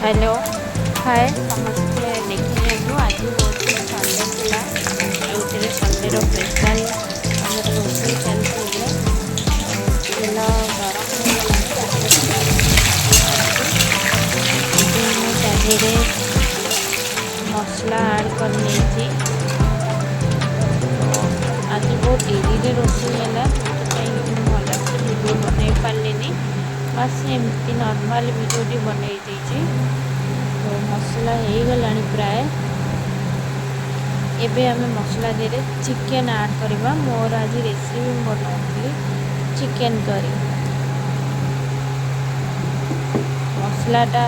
Hello, ହାଏ ସମସ୍ତେ। ଦେଖିନିଅନ୍ତୁ, ଆଜି ହେଉଛି ସଣ୍ଡେ ଥିଲା, ଯେଉଁଥିରେ ସଣ୍ଡେର ସ୍ପେଶାଲ୍ ଆମର ରୋଷେଇ ଚାଲିଛି। ଏବେ ତେଲ ଗରମ ହେଇଗଲାଣି, ତା ଦେହରେ ପିଆଜ ଏବେ ମୁଁ ତା ଦେହରେ ମସଲା ଆଡ଼୍ କରିନେଇଛି। ତ ଆଜି ବହୁତ ଡେରିରେ ରୋଷେଇ ହେଲା, ଯେଉଁଥିପାଇଁ କି ମୁଁ ଭଲସେ ଭିଡ଼ିଓ ବନେଇ ପାରିଲିନି। ବାସ୍, ଏମିତି ନର୍ମାଲ୍ ଭିଡ଼ିଓଟି ବନେଇ ଦେଇଛି। ତ ମସଲା ହେଇଗଲାଣି ପ୍ରାୟ। ଏବେ ଆମେ ମସଲା ଦେହରେ ଚିକେନ୍ ଆଡ଼୍ କରିବା। ମୋର ଆଜି ରେସିପି ମୁଁ ବନାଉଥିଲି ଚିକେନ୍ କରି। ମସଲାଟା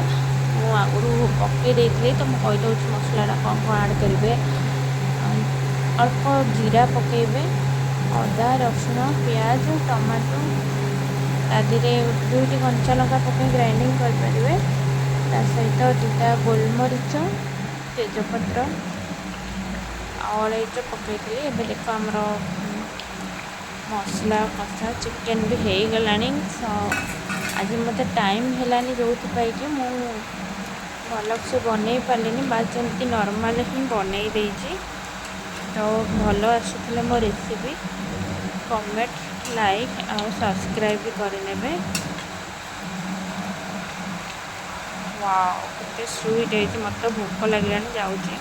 ମୁଁ ଆଗରୁ ପକାଇ ଦେଇଥିଲି, ତ ମୁଁ କହିଦେଉଛି ମସଲାଟା କ'ଣ କ'ଣ ଆଡ଼୍ କରିବେ। ଅଳ୍ପ ଜିରା ପକାଇବେ, ଅଦା, ରସୁଣ, ପିଆଜ, ଟମାଟୋ, ତା ଦେହରେ ଦୁଇଟି କଞ୍ଚା ଲଙ୍କା ପକାଇ ଗ୍ରାଇଣ୍ଡିଙ୍ଗ କରିପାରିବେ। ତା ସହିତ ଦୁଇଟା ଗୋଲମରିଚ, ତେଜପତ୍ର ଆଉ ଅଳେଇଚ ପକାଇଥିଲି। ଏବେ ଦେଖ, ଆମର ମସଲା କଷା ଚିକେନ୍ ବି ହେଇଗଲାଣି। ଆଜି ମୋତେ ଟାଇମ୍ ହେଲାନି, ଯେଉଁଥିପାଇଁ କି ମୁଁ ଭଲସେ ବନେଇ ପାରିଲିନି। ବାସ୍, ଯେମିତି ନର୍ମାଲ୍ ହିଁ ବନେଇ ଦେଇଛି। ତ ଭଲ ଆସୁଥିଲେ ମୋ ରେସିପି କମେଣ୍ଟ, ଲାଇକ୍ ଆଉ ସବସ୍କ୍ରାଇବ୍ ବି କରିନେବେ। ୱାଓ, କେତେ ସୁଇଟ୍ ହେଇଛି! ମୋତେ ଭୋକ ଲାଗିଲାଣି, ଯାଉଛି।